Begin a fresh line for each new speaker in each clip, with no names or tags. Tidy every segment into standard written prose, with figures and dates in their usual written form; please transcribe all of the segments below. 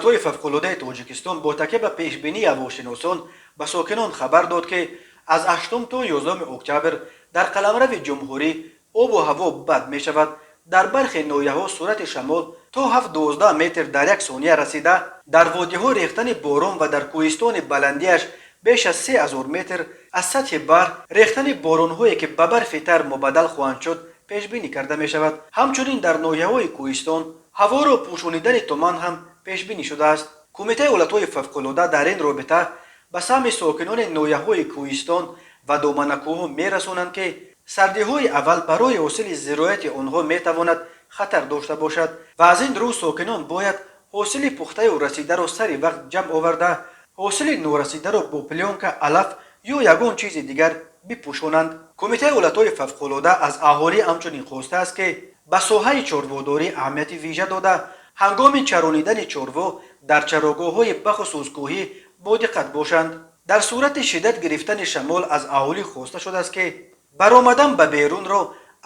Ҳолатҳои фавқулодаи Тоҷикистон бо такя ба пешбинии ҳавошиносон ба сокинон хабар дод, ки аз 8 то 11 октябр дар қаламрави ҷумҳурӣ обу ҳаво бад мешавад. Дар бархе ноҳияҳо суръати шамол то 7-12 метр дар як сония расида, дар водиҳо рехтани борон ва дар кӯҳистони баландиаш беш аз 3000 метр аз сатҳи баҳр рехтани боронҳое, ки ба барфи тар мубаддал хоҳанд шуд, пешбинӣ карда мешавад. Ҳамчунин дар ноҳияҳои кӯҳистон ҳаворо пӯшонидани туман ҳам пешбинӣ шудааст. Кумитаи ҳолатҳои фавқулода дар ин робита ба самъи сокинони ноҳияҳои кӯҳистон ва доманакӯҳҳо мерасонанд, ки сардиҳои аввал барои ҳосили зироати онҳо метавонад хатар дошта бошад ва аз ин рӯ сокинон бояд ҳосили пухтаю расидаро сари вақт ҷамъ оварда, ҳосили норасидаро бо плёнка, алаф ё ягон чизи дигар бипӯшонанд. Кумитаи ҳолатҳои фавқулода аз аҳолӣ ҳамчунин хостааст, ки ба соҳаи чорводорӣ аҳамияти вижа дода, ҳангоми чаронидани чорво дар чарогоҳҳои бахусус кӯҳӣ бодиққат бошанд. Дар сурати шиддат гирифтани шамол аз аҳолӣ хоста шудааст, ки баромадан ба берунро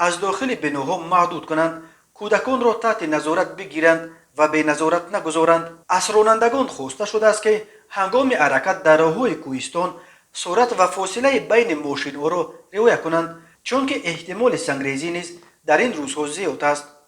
аз дохили биноҳо маҳдуд кунанд, кӯдаконро таҳти назорат бигиранд ва беназорат нагузоранд. Аз ронандагон хоста шудааст, ки ҳангоми ҳаракат дар роҳҳои кӯҳистон суръат ва фосилаи байни мошинҳоро риоя кунанд, чунки эҳтимоли сангрезӣ низ дар ин рӯзҳо зиёд аст.